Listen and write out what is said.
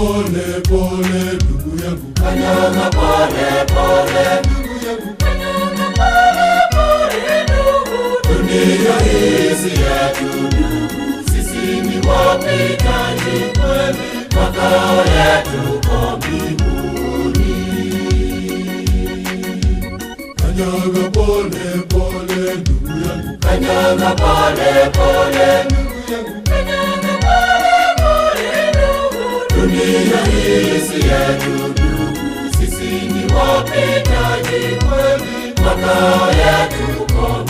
Pole pole ndugu yangu, kanyaga pole pole ndugu yangu, Kanyaga pole pole ndugu. Dunia hii si yetu ndugu, sisi ni wapitaji kweli, makao yetu ko mbinguni. Kanyaga pole pole ndugu yangu, kanyaga pole pole ndugu yangu, Kanyaga pole pole ndugu. Dunia hii si yetu ndugu, sisi ni wapitaji kweli, makao yetu ko